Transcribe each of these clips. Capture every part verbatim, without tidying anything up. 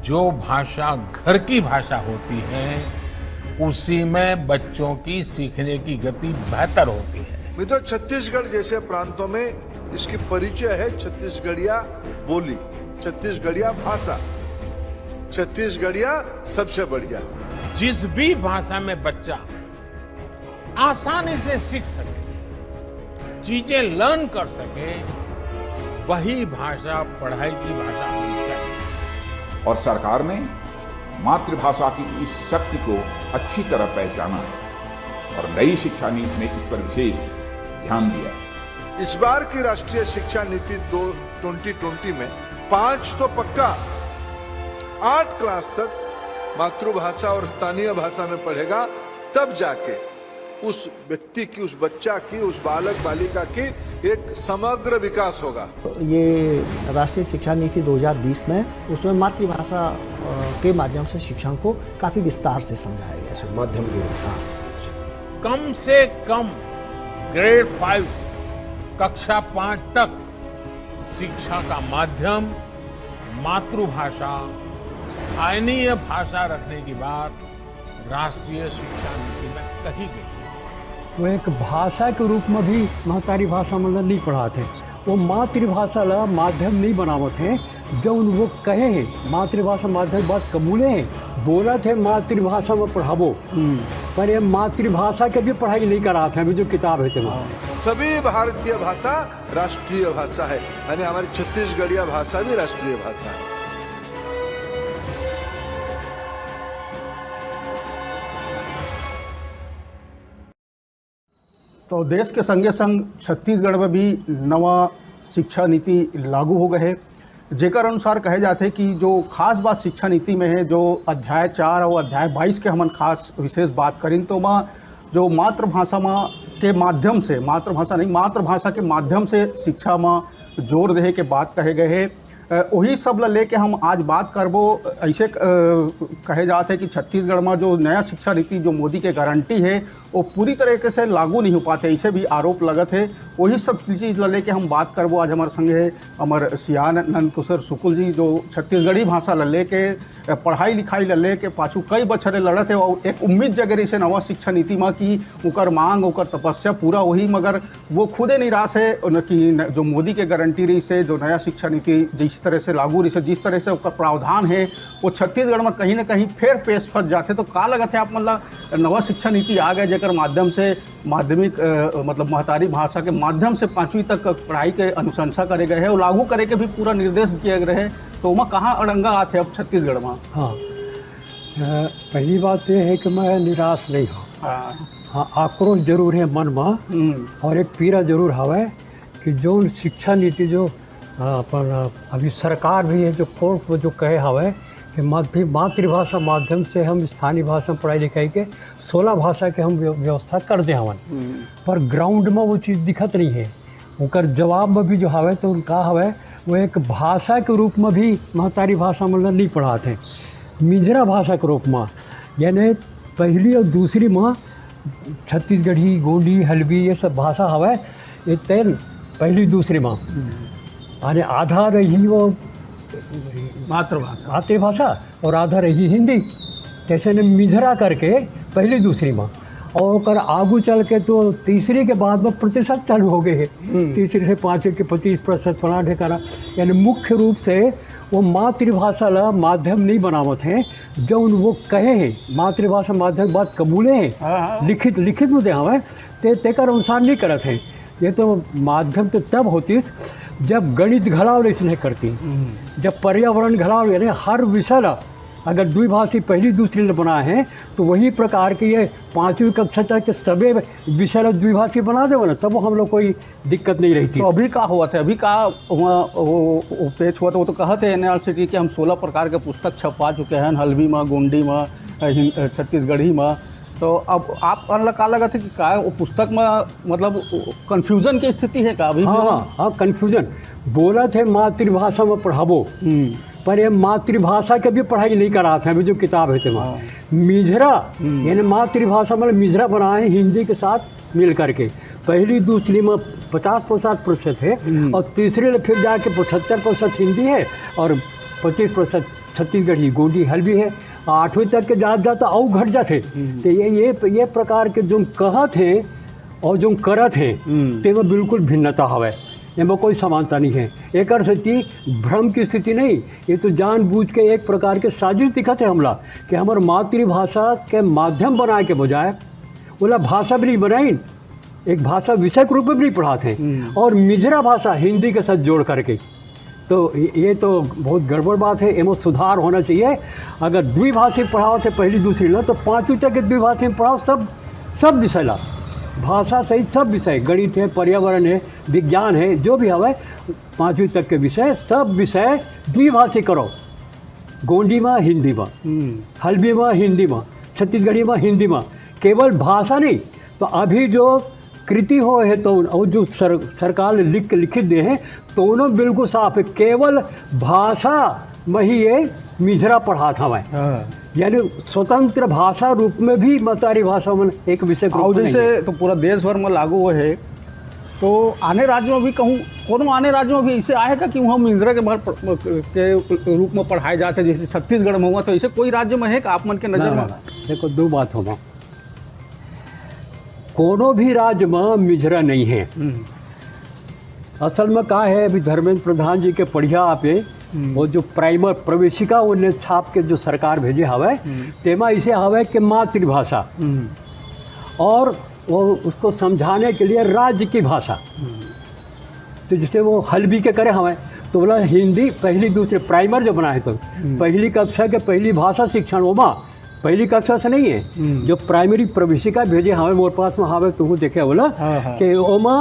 जो भाषा घर की भाषा होती है, उसी में बच्चों की सीखने की गति बेहतर होती है। मित्रों, छत्तीसगढ़ जैसे प्रांतों में इसकी परिचय है छत्तीसगढ़िया बोली, छत्तीसगढ़िया भाषा, छत्तीसगढ़िया सबसे बढ़िया। जिस भी भाषा में बच्चा आसानी से सीख सके, चीजें लर्न कर सके, वही भाषा पढ़ाई की भाषा होनी चाहिए। और सरकार ने मातृभाषा की इस शक्ति को अच्छी तरह पहचाना है और नई शिक्षा नीति में इस पर विशेष ध्यान दिया है। इस बार की राष्ट्रीय शिक्षा नीति दो ट्वेंटी ट्वेंटी में पांच तो पक्का, आठ क्लास तक मातृभाषा और स्थानीय भाषा में पढ़ेगा, तब जाके उस व्यक्ति की, उस बच्चा की, उस बालक बालिका की एक समग्र विकास होगा। ये राष्ट्रीय शिक्षा नीति दो हज़ार बीस में, उसमें मातृभाषा अ, के माध्यम से शिक्षा को काफ़ी विस्तार से समझाया गया है। माध्यम के रूप में। कम से कम ग्रेड फाइव, कक्षा पाँच तक शिक्षा का माध्यम मातृभाषा, स्थानीय भाषा रखने की बात राष्ट्रीय शिक्षा नीति में कही गई है। वो एक भाषा के रूप में भी महतारी भाषा मतलब नहीं पढ़ाते हैं। वो मातृभाषा ला माध्यम नहीं बनावत हैं। जौन वो कहे हैं, मातृभाषा माध्यम बात कबूले हैं, बोलत है मातृभाषा में पढ़ाबो, पर ये मातृभाषा के भी पढ़ाई नहीं करात है। अभी जो किताब है तेमा सभी भारतीय भाषा राष्ट्रीय भाषा है, यानी हमारी छत्तीसगढ़िया भाषा भी राष्ट्रीय भाषा है। तो देश के संगे संग छत्तीसगढ़ में भी नवा शिक्षा नीति लागू हो गए है, जेकर अनुसार कहे जाथे कि जो खास बात शिक्षा नीति में है, जो अध्याय चार और अध्याय बाईस के हमन खास विशेष बात करिन, तो ओमा जो मातृभाषा मा के माध्यम से, मातृभाषा नहीं, मातृभाषा के माध्यम से शिक्षा मा जोर देहे के बात कहे गए है। अ, वही सब ला लेके हम आज बात करबो। ऐसे, अ, कहे जात है कि छत्तीसगढ़ मा जो नया शिक्षा नीति, जो मोदी के गारंटी है, वो पूरी तरीके से लागू नहीं हो पाते, ऐसे भी आरोप लगत है। वही सब चीज ला लेके हम बात करबो। आज हमारे संग है हमर सियान नंदकिशोर शुक्ल जी, जो छत्तीसगढ़ी भाषा ला लेके, अ, पढ़ाई लिखाई ला लेके पाछू कई बछर ले लड़त है और एक उम्मीद जगे रहिसे नवा शिक्षा नीति मा कि ओकर मांग, ओकर तपस्या पूरा होही, मगर वो खुदे निराश है न कि न, जो मोदी के गारंटी रहिसे, जो नया शिक्षा नीति जिस तरह से लागू रहिसे, जिस तरह से ओकर प्रावधान है, वो छत्तीसगढ़ में कहीं ना कहीं फेर पेश फंस जाथे। तो का लगत है आप मन ला, नवा शिक्षा नीति आ गए, जेकर माध्यम से माध्यमिक, अ, मतलब महतारी भाषा के माध्यम से पाँचवीं तक पढ़ाई के अनुशंसा करे गए है और लागू करे के भी पूरा निर्देश दिए गए है, तो ओमा कहाँ अड़ंगा आथे अब छत्तीसगढ़ में? हाँ, अ, पहली बात तो ये है कि मैं निराश नहीं हूँ। हाँ। हाँ, आक्रोश जरूर है मन में हम्म। और एक पीड़ा जरूर हवै कि जो शिक्षा नीति जो, अ, अपन, अ, अभी सरकार भी है, जो कोर्ट में जो कहे हवै कि मातृ-, मातृभाषा माध्यम से हम स्थानीय भाषा में पढ़ाई लिखाई के सोलह भाषा के हम व्य-, व्यवस्था कर दे हवन, पर ग्राउंड में वो चीज़ दिखत नहीं है। ओकर जवाब में भी जो हवै, तो उनका हवै, वो एक भाषा के रूप में भी महतारी भाषा मतलब नहीं पढ़ाते हैं, मिंझरा भाषा के रूप में, यानी पहली और दूसरी में छत्तीसगढ़ी, गोंडी, हल्बी, ये सब भाषा हवै, ये तेन पहली दूसरी में, यानी आधा रही वो मातृभाषा। मातृभाषा और आधा रही हिंदी, जैसे ने मिंझरा करके पहली दूसरी में, और ओकर आगू चल के तो तीसरी के बाद में प्रतिशत चालू हो गए हैं, तीसरी से पाँचवीं के पच्चीस प्रतिशत, फला ढेकारा। यानी मुख्य रूप से वो मातृभाषा ला माध्यम नहीं बनावत हैं, जौन वो कहे हैं मातृभाषा माध्यम बात कबूले हैं, हाँ, हाँ। लिखित, लिखित में देहावे, ते तेकर अनुसार नहीं करत हैं। ये तो माध्यम तो तब होती जब गणित घलाव ऐसे नहीं करती, जब पर्यावरण घलाव, यानी हर विषय ला अगर द्विभाषी पहली दूसरी ले बनाए हैं, तो वही प्रकार के ये पांचवी कक्षा तक के सभी विषय ला द्विभाषी बना देवे ना, तब हम लोग कोई दिक्कत नहीं रहती। तो अभी का हुआ था, अभी का हुआ, वो, वो पेश हुआ था, वो तो कहा थे एनआरसीटी कि हम सोलह प्रकार के पुस्तक छपवा चुके हैं, हल्बी में, गोंडी में, हिं-, छत्तीसगढ़ी में। तो अब आप मन ला का लगत है कि का वो पुस्तक में, मतलब, कन्फ्यूजन की स्थिति है का अभी भी? हाँ, हाँ, हाँ, कन्फ्यूजन। बोलत है मातृभाषा में पढ़ाबो, पर ये मातृभाषा के भी पढ़ाई नहीं करात है। अभी जो किताब है तेमा, मिझरा, यानी मातृभाषा मतलब मिझरा बनाए हैं हिंदी के साथ मिल करके। पहली दूसरी में पचास पचास प्रतिशत है, और तीसरे में फिर जाके पचहत्तर प्रतिशत हिंदी है और पच्चीस प्रतिशत छत्तीसगढ़ी, गोंडी, हल्बी हे, आठवीं तक के जात जात अउ घट जाथे। हम्म। तो ये, ये, ये प्रकार के जो कहत हे अउ जो करत हे, हम्म। तेमा बिल्कुल भिन्नता हवय, एमा कोई समानता नहीं है। एकर सेती भ्रम की स्थिति नहीं, ये तो जानबूझ के एक प्रकार के साजिश दिखत हे हमला कि हमर मातृभाषा के माध्यम बनाए के बजाय ओला भाषा भी नहीं बनाइन, एक भाषा विषय के रूप में भी नहीं पढ़ात हे हम्म। और मिझरा भाषा हिंदी के साथ जोड़ करके। तो ये, ये तो बहुत गड़बड़ बात है, एमा सुधार होना चाहिए। अगर द्विभाषी पढ़ावत हे पहली दूसरी ला, तो पाँचवीं तक के द्विभाषी में पढ़ाओ, सब, सब विषय ला, भाषा सहित सब विषय, गणित है, पर्यावरण है, विज्ञान है, जो भी हवय, पाँचवीं तक के विषय, सब विषय द्विभाषी करो। गोंडी मा हिंदी मा, हम्म। हल्बी मा हिंदी मा, छत्तीसगढ़ी मा हिंदी मा, केवल भाषा नहीं, तो अभी जो कृति हो है तो, और जो सर-, सरकार ने लिख के लिखित दे हैं, दोनों बिल्कुल साफ है। केवल भाषा में ही ये मिझरा पढ़ात हवय। हाँ। यानी स्वतंत्र भाषा रूप में भी महतारी भाषा मन एक विषय के रूप अउ में नहीं जैसे है। तो पूरा देश भर में लागू हुए है, तो आने राज्यों में भी कहूँ, कोनो आने राज्यों में भी ऐसे आए का कि वहाँ मिझरा के भर प-, के रूप में पढ़ाए जाते, जैसे छत्तीसगढ़ में हुआ, तो ऐसे कोई राज्य में है कि आप मन के नजर ना, में? ना, ना। देखो, दो बात होगा, कोनो भी राज्य में मिझरा नहीं है। हम्म। असल में का है, अभी धर्मेंद्र प्रधान जी के पढ़िया आपे, हम्म। वो जो प्राइमर प्रवेशिका उन्हें छाप के जो सरकार भेजे हवय, हम्म। तेमा इसे हवय कि मातृभाषा हम्म। और वो उसको समझाने के लिए राज्य की भाषा। हम्म। तो जैसे वो हल्बी के करे हवय, तो बोला हिंदी पहली दूसरी प्राइमर जो बना है, तो हम्म। पहली कक्षा के पहली भाषा शिक्षण ओमा, पहली कक्षा से नहीं है, हम्म। जो प्राइमरी प्रवेशिका भेजे हवय मोर पास में, हवय तुहू देखे बोला हाँ, हाँ। कि ओमा,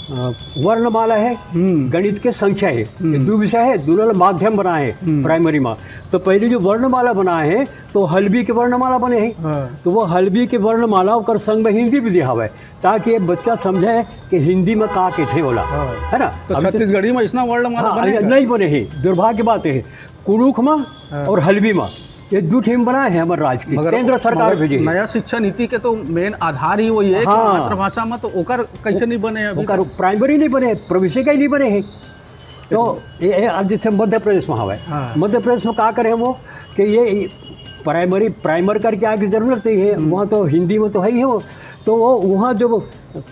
अ, वर्णमाला है, हम्म। गणित के संख्या है, ये हम्म। दो विषय है, दोनों ला माध्यम बना है हम्म। प्राइमरी में। तो पहले जो वर्णमाला बना है, तो हल्बी के वर्णमाला बने हैं, हाँ। तो वो हल्बी के वर्णमाला ओकर संग में हिंदी भी दिया हवय, ताकि ये बच्चा समझे कि हिंदी में का कहथे ओला, हाँ। है ना? तो अभी तो छत्तीसगढ़ी में इसना वर्णमाला हाँ, बने ये का? नहीं बने हैं, दुर्भाग्य बात है। कुड़ुख में हाँ। और हल्बी में, ये दू ठे में बनाए हैं हमारे राज्य की, मगर केंद्र सरकार मगर भेजे हैं। नया शिक्षा नीति के तो मेन आधार ही वही है कि हाँ। मातृभाषा में, तो ओकर कैसे नहीं बने अभी ओकर तक? प्राइमरी नहीं बने, प्रवेशिका ही नहीं बने हैं। तो ये, ये अब जैसे मध्य प्रदेश में हवय, हाँ। मध्य प्रदेश में का करे वो कि ये प्राइमरी, प्राइमर करके आगे जरूरत नहीं है, हम्म। वहाँ तो हिंदी में तो है ही है वो। तो वो वहाँ जो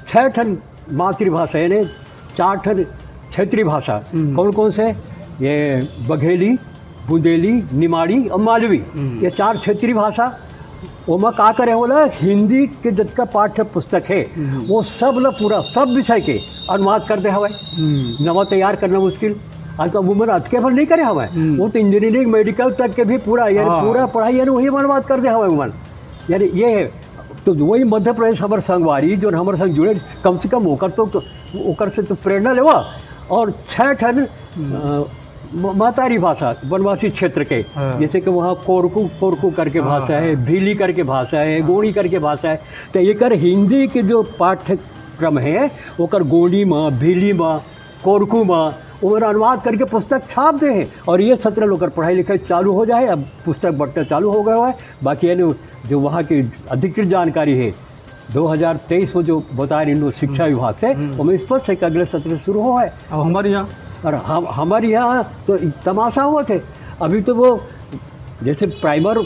छः ठन मातृभाषा, यानी चार ठन क्षेत्रीय भाषा, हम्म। कौन कौन से? ये बघेली, बुंदेली, निमाड़ी और मालवी, हम्म। ये चार क्षेत्रीय भाषा। ओमा का करे होला, हिंदी के जतका पाठ्य पुस्तक है, हम्म। वो सब ला पूरा, सब विषय के अनुवाद कर दे हवय। हम्म। नवा तैयार करना मुश्किल। आज का उमर अतके भर नहीं करे हवय, हम्म। वो तो इंजीनियरिंग, मेडिकल तक के भी पूरा, यानी हाँ। पूरा पढ़ाई, यानी वही अनुवाद कर दे हवय उमर। यानी ये है, तो वही मध्य प्रदेश हमर संगवारी, जो हमर संग जुड़े, कम से कम ओकर तो, ओकर से तो प्रेरणा लेवा। और छह ठन, हम्म। अ, म-, महतारी भाषा वनवासी क्षेत्र के, हाँ। जैसे कि वहाँ कोरकू, कोरकू करके हाँ, भाषा है, हाँ। भीली करके भाषा है, हाँ। गोंडी करके भाषा है, तो एकर हिंदी के जो पाठ्यक्रम है, ओकर गोंडी में, भीली में, कोरकू में, ओकर अनुवाद करके पुस्तक छाप दे हैं। और ये सत्र लोग कर पढ़ाई लिखाई चालू हो जाए, अब पुस्तक बंटना चालू हो गया है। बाकी यानी जो वहाँ की अधिकृत जानकारी है, दो हज़ार तेईस में जो बता रही शिक्षा हम्म। विभाग से, हम्म। ओमे स्पष्ट है कि अगले सत्र से शुरू हो है। अब हमारे यहाँ और हम, हमारे यहाँ तो तमाशा हुआ थे। अभी तो वो जैसे प्राइमर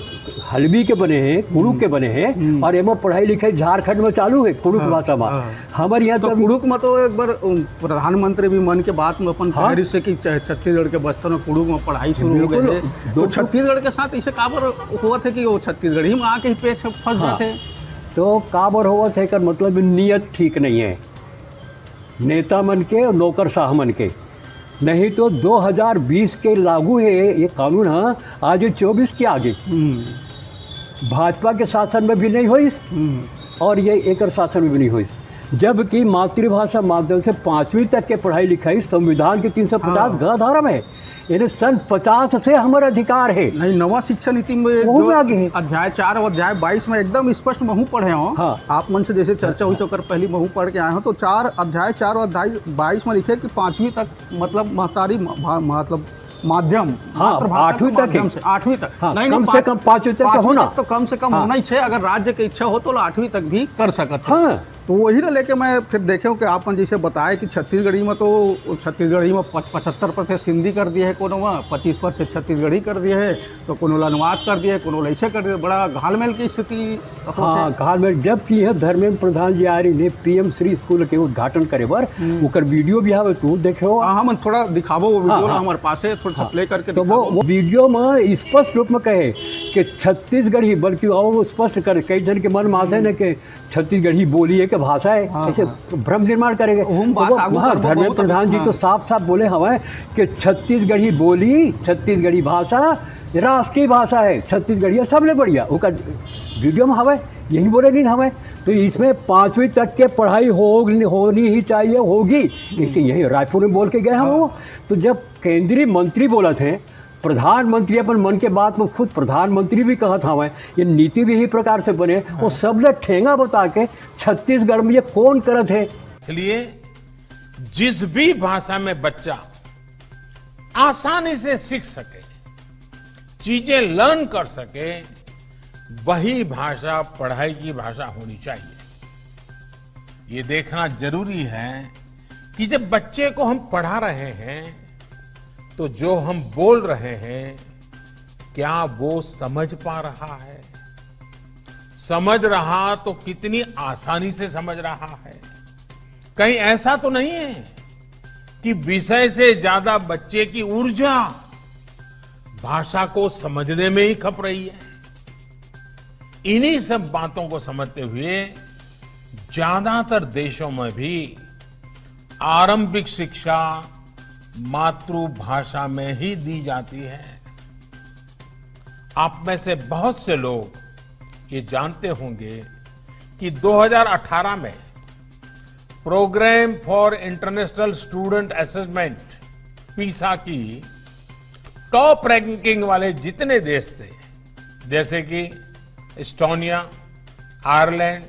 हल्बी के बने हैं, कुड़ुख हम्म। के बने हैं, हम्म। और एमा पढ़ाई लिखाई झारखंड में चालू है, कुड़ुख हाँ, भाषा में। हाँ। हमारे यहाँ तो तो अभी कुड़ुख में तो एक बार, उम, प्रधानमंत्री भी मन के बात में अपन हाँ। कह रही से कि छ-, छत्तीसगढ़ के बस्तर में कुड़ुख में पढ़ाई शुरू हो बिल्कुल, गई है। तो दो छत्तीसगढ़ के साथ इसे काबर हुआ थे कि वो छत्तीसगढ़ी में आके ही पेच फंस हाँ। जाते हैं? तो काबर होवत है, एकर मतलब नियत ठीक नहीं है नेता मन के और नौकरशाह मन के। नहीं तो दो हज़ार बीस के लागू है ये कानून, हाँ, आज ये चौबीस के आगे। हम्म। भाजपा के शासन में भी नहीं होइस हम्म। और ये एकर शासन में भी नहीं होइस, जबकि मातृभाषा माध्यम से पाँचवीं तक के पढ़ाई लिखाई संविधान के तीन सौ पचास हाँ। ग धारा में है। यानी सन पचास से हमर अधिकार है। नहीं, नवा शिक्षा नीति में ओहू जो में आगे है। अध्याय चार और अध्याय बाईस में एकदम स्पष्ट महू पढ़े हो। हाँ। आप मन से जैसे चर्चा हुई, ओकर पहले महू पढ़ के आए हो, तो चार, अध्याय चार और अध्याय बाईस में लिखे कि पाँचवीं तक, मतलब, महतारी म-, भा-, मतलब, माध्यम, हाँ, मातृभाषा के आठवीं तक माध्यम है। से, आठवीं तक। हाँ, नहीं, कम नहीं, से पाँच-, कम पाँचवीं तक का पाँचवीं होना। तक तो कम से कम हाँ। होना ही चाहिए। अगर राज्य की इच्छा हो, तो आठवीं तक भी कर सकते हैं। हाँ। तो वही ला लेके मैं फिर देखे हूँ कि आप मन जैसे बताए कि छत्तीसगढ़ी में तो, छत्तीसगढ़ी में पच-, पचहत्तर प्रतिशत हिंदी कर दिए है, कोनो में पच्चीस प्रतिशत छत्तीसगढ़ी कर दिए है, तो कोनो ला अनुवाद कर दिए, कोनो ला ऐसे कर दिए, बड़ा घालमेल की स्थिति होथे। हाँ, घालमेल। जब कि यह धर्मेंद्र प्रधान जी आए रहिन पीएम श्री स्कूल के उद्घाटन करे बर, हम्म। ओकर वीडियो भी हवे, तू देखे हो। हाँ, हाँ, मन थोड़ा दिखाबो वो वीडियो हाँ, ला, हाँ। हमारे पास है, थोड़ा सा हाँ। प्ले करके तो वो, दिखाबो। वो वीडियो में स्पष्ट रूप में कहे कि छत्तीसगढ़ी, बल्कि और स्पष्ट करे, कई जन के मन में आथे हम्म। ना कि छत्तीसगढ़ी बोली है कि भाषा है, हाँ, ऐसे हाँ। भ्रम निर्माण करेंगे। हम तो बात वो, आगू हाँ, करबो धर्मेंद्र बहुत प्रधान जी हाँ। तो साफ साफ बोले हवे कि छत्तीसगढ़ी बोली, छत्तीसगढ़ी भाषा राष्ट्रीय भाषा है, छत्तीसगढ़ी है, सबले बढ़िया। ओकर वीडियो में हवे, यही बोले नहीं हवे। तो इसमें पांचवी तक के पढ़ाई हो, होनी ही चाहिए, होगी। इसे यही रायपुर में बोल के गए हम हाँ। वो। तो जब केंद्रीय मंत्री बोलत हे, प्रधानमंत्री अपन मन के बात में खुद प्रधानमंत्री भी कहत हवे, ये नीति भी यही प्रकार से बने, वो हाँ। सब ले ठेंगा बता के छत्तीसगढ़ में ये कौन करत हे? इसलिए जिस भी भाषा में बच्चा आसानी से सीख सके, चीजें लर्न कर सके, वही भाषा पढ़ाई की भाषा होनी चाहिए। ये देखना जरूरी है कि जब बच्चे को हम पढ़ा रहे हैं, तो जो हम बोल रहे हैं, क्या वो समझ पा रहा है? समझ रहा तो कितनी आसानी से समझ रहा है? कहीं ऐसा तो नहीं है कि विषय से ज्यादा बच्चे की ऊर्जा भाषा को समझने में ही खप रही है? इन्हीं सब बातों को समझते हुए ज्यादातर देशों में भी आरंभिक शिक्षा मातृभाषा में ही दी जाती है। आप में से बहुत से लोग ये जानते होंगे कि दो हज़ार अठारह में program for international student assessment, PISA की टॉप रैंकिंग वाले जितने देश थे, जैसे कि Estonia, Ireland,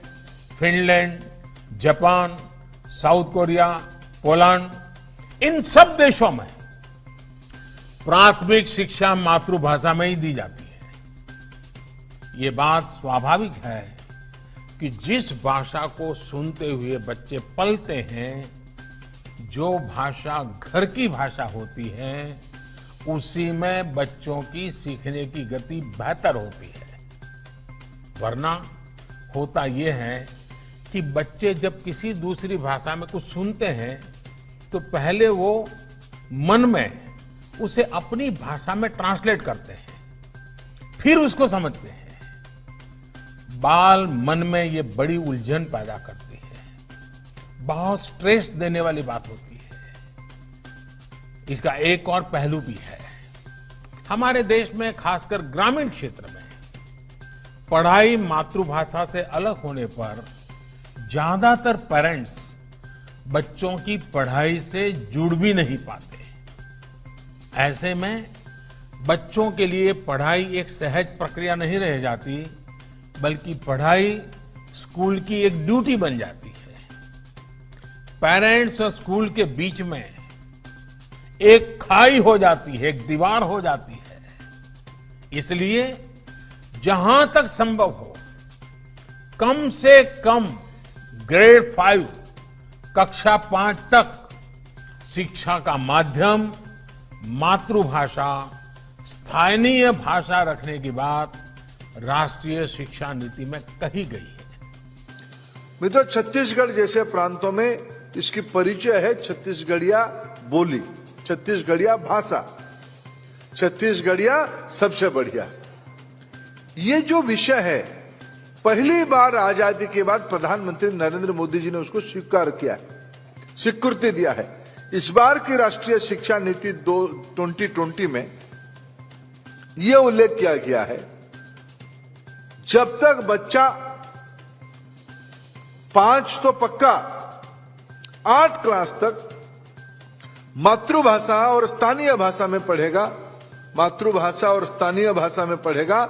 Finland, Japan, South Korea, Poland, इन सब देशों में प्राथमिक शिक्षा मातृभाषा में ही दी जाती है। ये बात स्वाभाविक है कि जिस भाषा को सुनते हुए बच्चे पलते हैं, जो भाषा घर की भाषा होती है, उसी में बच्चों की सीखने की गति बेहतर होती है। वरना होता यह है कि बच्चे जब किसी दूसरी भाषा में कुछ सुनते हैं, तो पहले वो मन में उसे अपनी भाषा में ट्रांसलेट करते हैं, फिर उसको समझते हैं। बाल मन में ये बड़ी उलझन पैदा करती है, बहुत स्ट्रेस देने वाली बात होती है। इसका एक और पहलू भी है। हमारे देश में, खासकर ग्रामीण क्षेत्र में, पढ़ाई मातृभाषा से अलग होने पर ज्यादातर पेरेंट्स बच्चों की पढ़ाई से जुड़ भी नहीं पाते। ऐसे में बच्चों के लिए पढ़ाई एक सहज प्रक्रिया नहीं रह जाती, बल्कि पढ़ाई स्कूल की एक ड्यूटी बन जाती है। पेरेंट्स और स्कूल के बीच में एक खाई हो जाती है, एक दीवार हो जाती है। इसलिए जहां तक संभव हो, कम से कम ग्रेड फ़ाइव, कक्षा पाँच तक शिक्षा का माध्यम मातृभाषा, स्थानीय भाषा रखने की बात राष्ट्रीय शिक्षा नीति में कही गई है। मित्रों, छत्तीसगढ़ जैसे प्रांतों में इसकी परिचय है छत्तीसगढ़िया बोली, छत्तीसगढ़िया भाषा, छत्तीसगढ़िया सबसे बढ़िया। ये जो विषय है, पहली बार आजादी के बाद प्रधानमंत्री नरेंद्र मोदी जी ने उसको स्वीकार किया है, स्वीकृति दिया है। इस बार की राष्ट्रीय शिक्षा नीति दो, ट्वेंटी ट्वेंटी में यह उल्लेख किया गया है, जब तक बच्चा पांच तो पक्का, आठ क्लास तक मातृभाषा और स्थानीय भाषा में पढ़ेगा, मातृभाषा और स्थानीय भाषा में पढ़ेगा,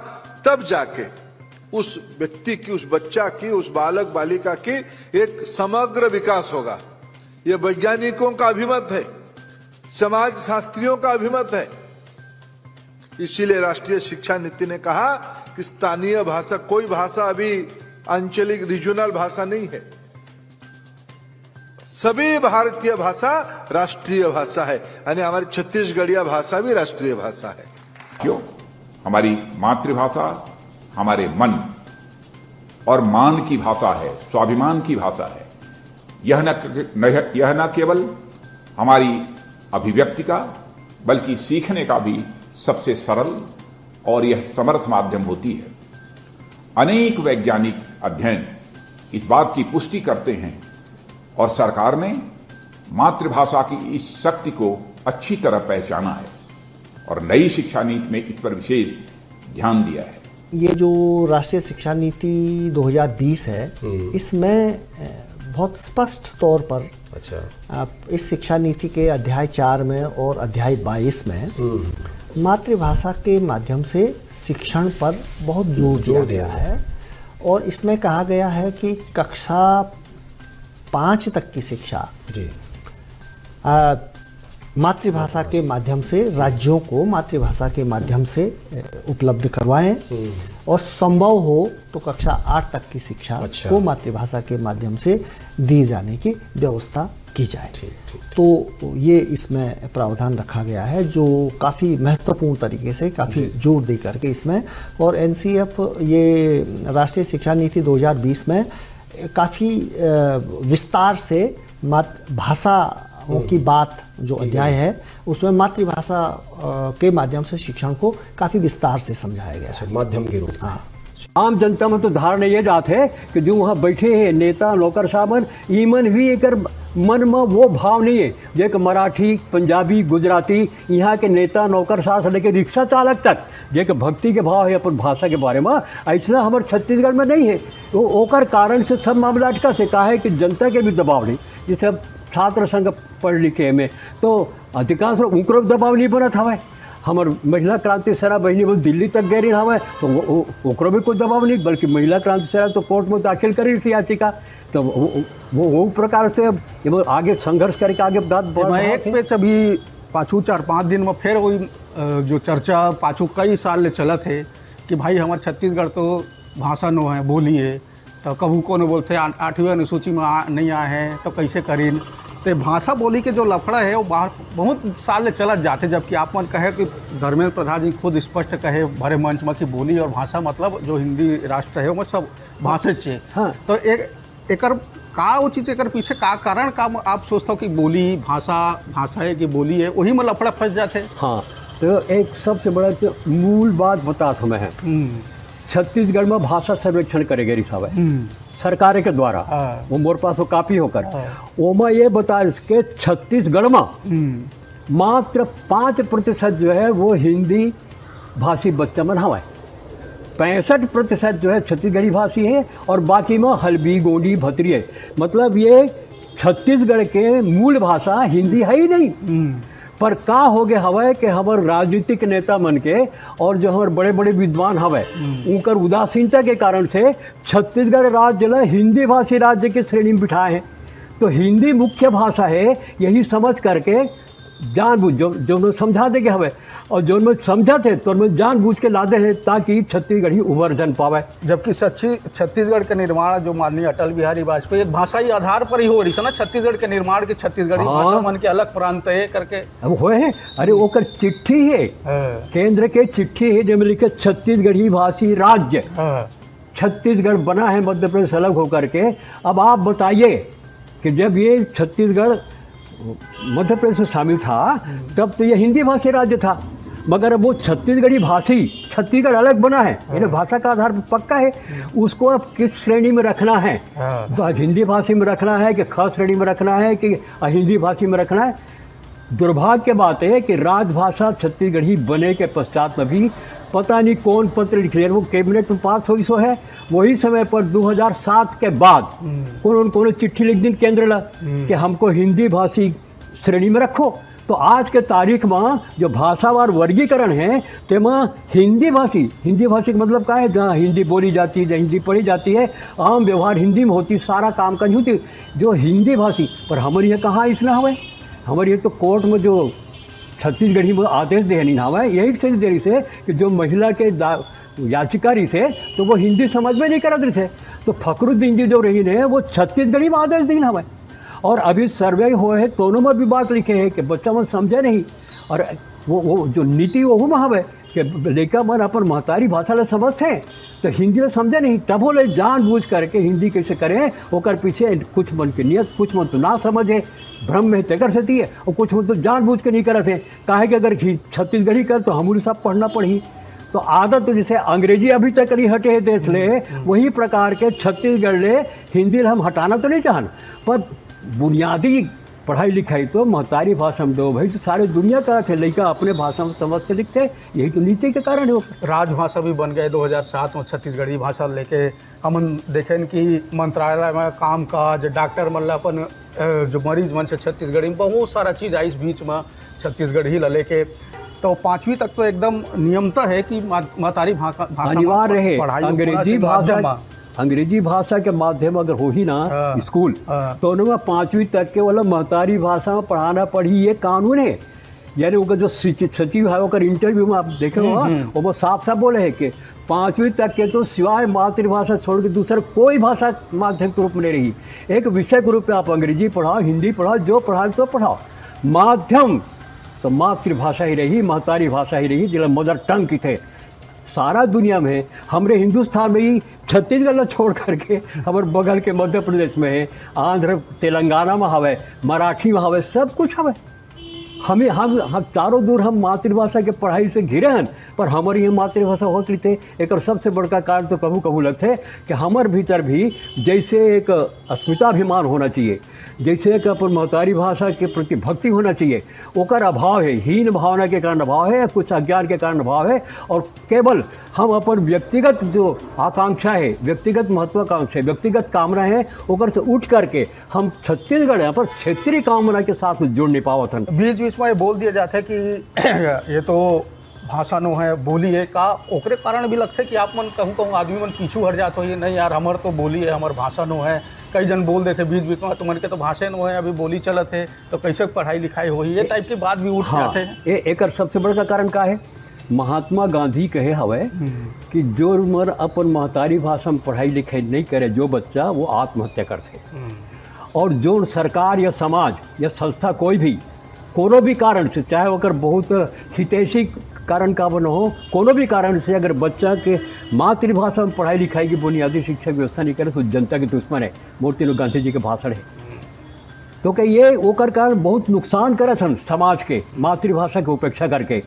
तब जाके उस व्यक्ति की, उस बच्चा की, उस बालक बालिका की एक समग्र विकास होगा। यह वैज्ञानिकों का अभिमत है, समाज शास्त्रियों का अभिमत है। इसीलिए राष्ट्रीय शिक्षा नीति ने कहा कि स्थानीय भाषा, कोई भाषा अभी आंचलिक, रीजनल भाषा नहीं है, सभी भारतीय भाषा राष्ट्रीय भाषा है, यानी हमारी छत्तीसगढ़िया भाषा भी राष्ट्रीय भाषा है। क्यों? हमारी मातृभाषा हमारे मन और मान की भाषा है, स्वाभिमान की भाषा है। यह न, न, यह न केवल हमारी अभिव्यक्ति का, बल्कि सीखने का भी सबसे सरल और यह समर्थ माध्यम होती है। अनेक वैज्ञानिक अध्ययन इस बात की पुष्टि करते हैं और सरकार ने मातृभाषा की इस शक्ति को अच्छी तरह पहचाना है और नई शिक्षा नीति में इस पर विशेष ध्यान दिया है। ये जो राष्ट्रीय शिक्षा नीति दो हज़ार बीस है, इसमें अ, बहुत स्पष्ट तौर पर अच्छा। आप इस शिक्षा नीति के अध्याय चार में और अध्याय बाईस में मातृभाषा के माध्यम से शिक्षण पर बहुत जोर दिया जोर दिया गया है। और इसमें कहा गया है कि कक्षा पाँच तक की शिक्षा जी। आ, मातृभाषा के माध्यम से राज्यों को मातृभाषा के माध्यम से अ, उपलब्ध करवाएं और संभव हो तो कक्षा आठ तक की शिक्षा अच्छा। को मातृभाषा के माध्यम से दी जाने की व्यवस्था की जाए। ठीक, ठीक। तो ये इसमें प्रावधान रखा गया है, जो काफ़ी महत्वपूर्ण तरीके से काफ़ी जोर दे करके इसमें, और एनसीईएफ, ये राष्ट्रीय शिक्षा नीति दो हज़ार बीस में काफ़ी अ, विस्तार से मात भाषाओं की बात जो अध्याय है, उसमें मातृभाषा अ, के माध्यम से शिक्षण को काफ़ी विस्तार से समझाया गया है। अच्छा, माध्यम के रूप में। हाँ। आम जनता में तो धारणा ये जात है कि जो वहाँ बैठे हैं नेता नौकरशाह मन, ईमन भी एकर मन में वो भाव नहीं है, जे कि मराठी, पंजाबी, गुजराती, यहाँ के नेता नौकरशाह से लेके रिक्शा चालक तक, जे कि भक्ति के भाव है अपन भाषा के बारे में, ऐसना हमर छत्तीसगढ़ में नहीं है। तो ओकर कारण से सब मामला अटका से कहा है कि जनता के भी दबाव नहीं, जैसे अब छात्र संघ पढ़ लिखे में, तो अधिकांश लोग उनकरो दबाव नहीं बनत हवय। हमर महिला क्रांति सेना बहिनी वो दिल्ली तक गए रही हवय, तो वो, वो, ओकरो भी कोई दबाव नहीं, बल्कि महिला क्रांति सेना तो कोर्ट में दाखिल करी थी याचिका। तो वो, वो, वो प्रकार से ये वो आगे संघर्ष करके आगे बात बढ़ मैं रहा एक है। पेच अभी पाछू चार पाँच दिन में फिर वही अ, जो चर्चा पाछू कई साल ले चलत है कि भाई हमर छत्तीसगढ़ तो भाषा नो है, बोली है, तो कहूँ कोनो बोलते आ- आठवीं अनुसूची में आ, नहीं आए हैं तो कैसे करीन। तो भाषा बोली के जो लफड़ा है वो बाहर बहुत साल ले चलत जाते, जबकि आप मन कहे कि धर्मेंद्र प्रधान जी खुद स्पष्ट कहे भरे मंच में कि बोली और भाषा मतलब जो हिंदी राष्ट्र है वो सब भाषा चे। हाँ। तो एक एकर का उचित, एकर पीछे का कारण का आप सोचता हो कि बोली भाषा, भाषा है कि बोली है, वही में लफड़ा फंस जाते। हाँ, तो एक सबसे बड़ा तो मूल बात बता हमें है, छत्तीसगढ़ में भाषा सर्वेक्षण करे गए हवय सरकार के द्वारा। हाँ। वो मोर पास वो कॉपी होकर ओमा ये बता के छत्तीसगढ़ में मात्र पाँच प्रतिशत जो है वो हिंदी भाषी बच्चा मन हवय। पैंसठ प्रतिशत जो है छत्तीसगढ़ी भाषी है और बाकी में हल्बी, गोंडी, भतरी है। मतलब ये छत्तीसगढ़ के मूल भाषा हिंदी है ही नहीं। पर का हो गया हवय कि हमर राजनीतिक नेता मन के और जो हमर बड़े बड़े विद्वान हवय उनकर उदासीनता के कारण से छत्तीसगढ़ राज्य ला हिंदी भाषी राज्य के श्रेणी में बिठाए हैं। तो हिंदी मुख्य भाषा है, यही समझ करके जानबूझ जो जो मैं समझा दे के हवे और जो मैं समझा थे तो मैं जानबूझ के लादे हैं ताकि छत्तीसगढ़ी उबर जन पावे। जबकि सच्ची छत्तीसगढ़ के निर्माण जो माननीय अटल बिहारी वाजपेयी एक भाषाई आधार पर ही हो रही है ना, छत्तीसगढ़ के निर्माण की छत्तीसगढ़ी हाँ। भाषा मन के अलग प्रांत है करके। अब होए हैं, अरे ओकर चिट्ठी है, हाँ। केंद्र के चिट्ठी है जेमे लिखे छत्तीसगढ़ी भाषी राज्य। हाँ। छत्तीसगढ़ बना है मध्य प्रदेश अलग होकर के। अब आप बताइए कि जब ये छत्तीसगढ़ मध्य प्रदेश में शामिल था तब तो ये हिंदी भाषी राज्य था, मगर अब वो छत्तीसगढ़ी भाषी छत्तीसगढ़ अलग बना है, यानी भाषा का आधार पक्का है, उसको अब किस श्रेणी में रखना है? हाँ। ब- हिंदी भाषी में रखना है कि ख श्रेणी में रखना है कि हिंदी भाषी में रखना है? दुर्भाग्य की बात है कि राजभाषा छत्तीसगढ़ी बने के पश्चात में भी पता नहीं कौन पत्र लिख रहे, वो कैबिनेट में पास हो सो है, वही समय पर दो हज़ार सात के बाद कौन कौन चिट्ठी लिख दिन केंद्र ला कि हमको हिंदी भाषी श्रेणी में रखो। तो आज के तारीख में जो भाषावार वर्गीकरण है, तेमा हिंदी भाषी, हिंदी भाषी का मतलब का है? जहाँ हिंदी बोली जाती है, जहाँ हिंदी पढ़ी जाती है, आम व्यवहार हिंदी में होती, सारा काम काज होती, जो हिंदी भाषी। पर हमर ये कहाँ इसना हवे? हमर ये तो कोर्ट में जो छत्तीसगढ़ी में आदेश दे नहीं हवे, यही से दे रही से कि जो महिला के दा- याचिका रही से, तो वो हिंदी समझ में नहीं करत रही से। तो फखरुद्दीन जी जो रही ने, वो छत्तीसगढ़ी में आदेश दीन हवे। और अभी सर्वे होए हे, तोनो में विभाग लिखे हे कि बच्चा मन समझे नहीं। और वो, वो जो नीति वहू में हवे कि लइका मन अपन महतारी भाषा ला समझथे, तो हिंदी ला समझे नहीं, तभो ले जानबूझ करके हिंदी कैसे करें, ओकर पीछे कुछ मन के नियत, कुछ मन तो ना समझे, भ्रम में तेकर सेती हे, और कुछ मन तो जानबूझ के नहीं करत हे। काहे कि अगर हि-, छत्तीसगढ़ी कर तो हमू सब पढ़ना पड़ही। तो आदत तो जैसे अंग्रेजी अभी तक नहीं हटे हे देश ले, वही प्रकार के छत्तीसगढ़ ले हिंदी ला हम हटाना तो नहीं चाहन, पर बुनियादी पढ़ाई लिखाई तो महतारी भाषा में दो भाई, तो सारे दुनिया का थे लइका अपने भाषा में समझ के लिखथे, यही तो नीति के कारण हे। राजभाषा भी बन गए दो हज़ार सात में, छत्तीसगढ़ी भाषा लेके हमन देखेन कि मंत्रालय में काम काज, डॉक्टर मन ला अपन, अ, जो मरीज मन से छत्तीसगढ़ी में बहुत सारा चीज आइस बीच में छत्तीसगढ़ी ला लेके। तो पांचवी तक तो एकदम नियमतः हे कि मा-, महतारी भाषा, भाषा में अनिवार्य प-, हे। पढ़ाई होना अंग्रेजी चाहिए भाषा, माध्यम में। अंग्रेजी भाषा के माध्यम अगर होही ना हाँ। स्कूल, हाँ। तो ओनमे पांचवी तक के वाला महतारी भाषा में पढ़ाना पड़ही, ये कानून हे। यानी ओकर जो सचिव, सचिव हे, ओकर इंटरव्यू में आप देखे हो, हम्म, हम्म। ओमा साफ साफ बोले हे कि पांचवी तक के तो सिवाय मातृभाषा छोड़ के दूसर कोई भाषा माध्यम के रूप में नहीं रही। एक विषय के रूप में आप अंग्रेजी पढ़ाओ, हिंदी पढ़ाओ, जो पढ़ाओ तो पढ़ाओ, माध्यम तो मातृभाषा ही रही, महतारी भाषा ही रही, जिला मदर टंग कथे। सारा दुनिया में, हमरे हिंदुस्तान में ही छत्तीसगढ़ ला छोड़ करके हमर बगल के मध्य प्रदेश में हे, आंध्र, तेलंगाना में हवे, मराठी में हवे, सब कुछ हवे। हमें, हम, हम चारों दूर हम मातृभाषा के पढ़ाई से घिरे हन, पर हमर ये मातृभाषा होत रहिते। एकर सबसे बड़का कारण तो कभू कभू लगथे कि हमर भीतर भी जैसे एक अस्मिताभिमान होना चाहिए, जैसे एक अपन महतारी भाषा के प्रति भक्ति होना चाहिए, ओकर अभाव हे, हीन भावना के कारण अभाव हे या कुछ अज्ञान के कारण अभाव हे। और केवल हम अपन व्यक्तिगत जो आकांक्षा हे, व्यक्तिगत महत्वाकांक्षा हे, व्यक्तिगत कामना हे, ओकर से उठ करके हम छत्तीसगढ़ हे, पर क्षेत्रीय कामना के साथ जुड़ नहीं पावत हन। बीच बीच में ये बोल दिया जाता है कि ये तो भाषा नो हे, बोली हे, का ओकरे कारण भी लगथे कि आप मन कहूँ कहूँ आदमी मन पीछू हट जात होही, नहीं यार, हमर तो बोली हे, हमर भाषा नो हे। कई जन बोल देथे बीच बीच में, तुमन के तो भाषा नो हे, अभी बोली चलत हे, तो कैसे पढ़ाई लिखाई होही, ये टाइप की बात भी उठ हाँ, जाथे। ये एकर सबसे बड़का कारण का हे? महात्मा गांधी कहे हवे हम्म। कि जो उमर अपन महतारी भाषा में पढ़ाई लिखाई नहीं करे, जो बच्चा, वो आत्महत्या करथे। हम्म। और जो सरकार या समाज या संस्था कोई भी, कोनो भी कारण से, चाहे ओकर बहुत हितैषी कारण का बनो हो, कोनो भी कारण से अगर बच्चा के मातृभाषा में पढ़ाई लिखाई की बुनियादी शिक्षा व्यवस्था नहीं करे, तो जनता के दुश्मन हे। मोर तीनों गांधी जी के भाषण हे। तो कि ये ओकर कारण बहुत नुकसान करत हन समाज के, मातृभाषा के उपेक्षा करके।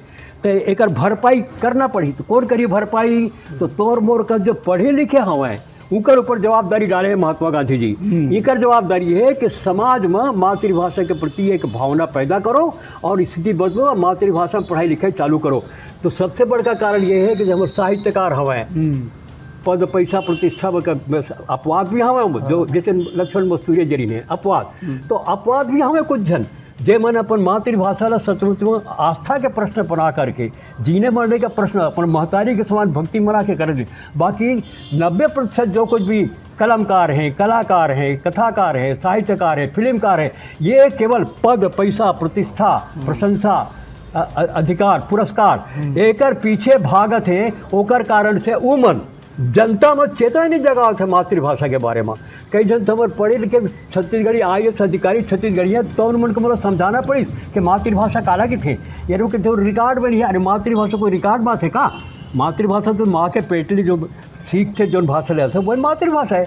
तो एकर भरपाई करना पड़ही। तो कौन करी भरपाई? तो तोर मोर कर जो पढ़े लिखे हवय, उकर ऊपर जवाबदारी डाले महात्मा गांधी जी। हम्म। एकर जवाबदारी हे कि समाज में मातृभाषा के प्रति एक भावना पैदा करो और स्थिति बदलो और मातृभाषा में पढ़ाई लिखाई चालू करो। तो सबसे बड़का कारण ये हे कि जो हमर साहित्यकार हवय, हम्म। पद, पैसा, प्रतिष्ठा ब-, क-, बस अपवाद भी हवय, जो हाँ। जैसे लक्ष्मण मस्तूरिया जरी ने अपवाद, हम्म। तो अपवाद भी हवय कुछ झन, जे मन अपन मातृभाषा ला सचमुच में आस्था के प्रश्न बना करके, जीने मरने का प्रश्न अपन महतारी के समान भक्ति मना के करे दे। बाकी नब्बे प्रतिशत जो कुछ भी कलमकार हे, कलाकार हे, कथाकार हे, साहित्यकार हे, फिल्मकार हे, ये केवल पद, पैसा, प्रतिष्ठा, हम्म। प्रशंसा, अ-, अ-, अधिकार, पुरस्कार, हम्म। एकर पीछे भागत हे, ओकर कारण से उमन जनता में चेतना नहीं जगावत हे मातृभाषा के बारे में। कई झन तो हमर पढ़े लिखे छत्तीसगढ़ी IAS अधिकारी छत्तीसगढ़ी हे, तो उन मन को मोला समझाना पड़िस कि मातृभाषा काला कथे। ये लोग के तो रिकॉर्ड में नहीं हे। अरे, मातृभाषा कोई रिकॉर्ड बात हे का? मातृभाषा तो माँ के पेट ले जो सीख थे, जो भाषा ले आते, वही मातृभाषा हे।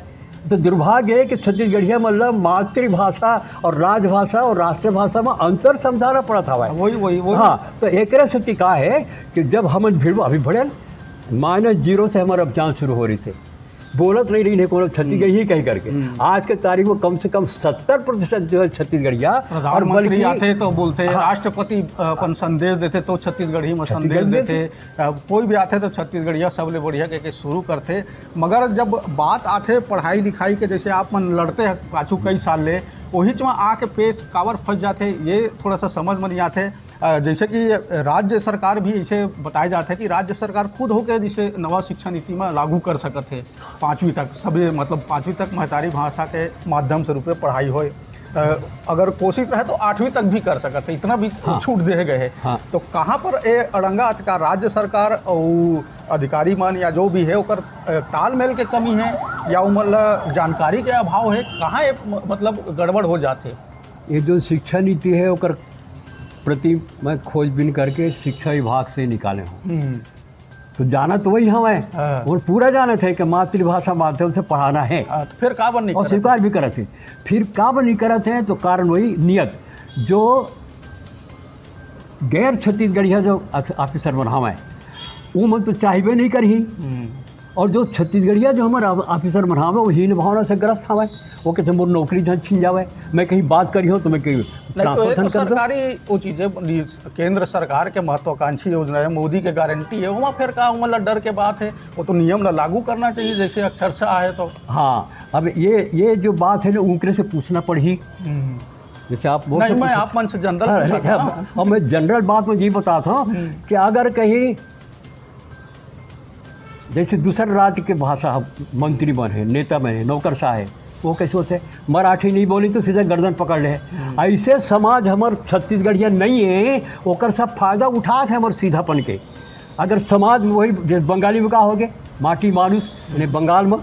तो दुर्भाग्य हे कि छत्तीसगढ़िया मतलब मातृभाषा और राजभाषा और राष्ट्रभाषा में अंतर समझाना पड़त हवय। वही, वही, वही। हाँ, तो एकरे सेती का हे कि जब हमन भिड़बो, अभी भड़े माइनस जीरो से हमर अभियान शुरू हो रहिस हे, बोलत नहीं रहिन हे कोनो छत्तीसगढ़ी हम्म। कही करके। हम्म। आज के तारीख में कम से कम सत्तर प्रतिशत जो हे छत्तीसगढ़िया, और प्रधानमंत्री बल्कि आथे तो बोलथे, हाँ। राष्ट्रपति, अ, अपन संदेश देथे तो छत्तीसगढ़ी में संदेश छत्तीसगढ़ी में देथे। अ, कोई भी आथे तो छत्तीसगढ़िया सबले बढ़िया कह के शुरू करथे। मगर जब बात आथे पढ़ाई लिखाई के, जैसे आप मन लड़ते हे पाछू कई साल ले, ओहिच में आके पेश काबर फंस जाथे, ये थोड़ा सा समझ में नहीं आथे। अ, जैसे कि राज्य सरकार भी इसे बताया जाता है कि राज्य सरकार खुद होके जिसे नवा शिक्षा नीति में लागू कर सकत हे, पाँचवीं तक सभी, मतलब, पाँचवीं तक महतारी भाषा के माध्यम से रूप में पढ़ाई होए। अ, अगर कोशिश रहे तो आठवीं तक भी कर सकत हे, इतना भी हाँ। छूट दे गए हे। हाँ। तो कहाँ पर ए अड़ंगा अटका? राज्य सरकार और अधिकारी मन या जो भी हे ओकर, अ, तालमेल के कमी हे या ओमन ला जानकारी के अभाव हे? कहाँ ए म-, मतलब गड़बड़ हो जाथे? ये जो शिक्षा नीति है, ओकर प्रति मैं खोजबीन करके शिक्षा विभाग से निकाले हूँ। हम्म। तो जानत वही हवय, हाँ। और पूरा जानत है कि मातृभाषा माध्यम से पढ़ाना है। हाँ, तो फिर का बन नहीं और करत? स्वीकार भी करत है। फिर का बन नहीं करत है, तो कारण वही नियत, जो गैर छत्तीसगढ़िया जो अफ-, ऑफिसर मन हवय, वो मन तो चाहबे नहीं करही। हम्म। और जो छत्तीसगढ़िया जो हमारा ऑफिसर मन हवय, वो हीन भावना से ग्रस्त हवय। वो कहते, "मोर नौकरी झन छीन जावय, मैं कहीं बात करी हो तो मैं कहीं नहीं तो ये ट्रांसफर तो झन कर दो।" सरकारी वो चीजें, केंद्र सरकार के महत्वाकांक्षी योजना है, मोदी के गारंटी है, वहाँ फिर का ओमन ला डर के बात है? वो तो नियम ला लागू करना चाहिए, जैसे अक्षरशः है तो। हाँ, अब ये ये जो बात है ना, उनकरे से पूछना पड़ही। जैसे आप बोल नहीं, सकते मैं हैं। आप मन से जनरल हाँ, पूछा नहीं, था। अब, अब मैं जनरल बात में ये बता था हम्म। कि अगर कहीं जैसे दूसरे राज्य के भाषा, हम मंत्री बने, नेता बने, नौकरशाह है, वो कैसे होते हैं? मराठी नहीं बोली तो सीधे गर्दन पकड़ ले। ऐसे समाज हमार छत्तीसगढ़िया नहीं है, ओकर सब फायदा उठात है हमार सीधापन के। अगर समाज में वही, जैसे बंगाली में का हो गए, माटी मानुष, यानी बंगाल में,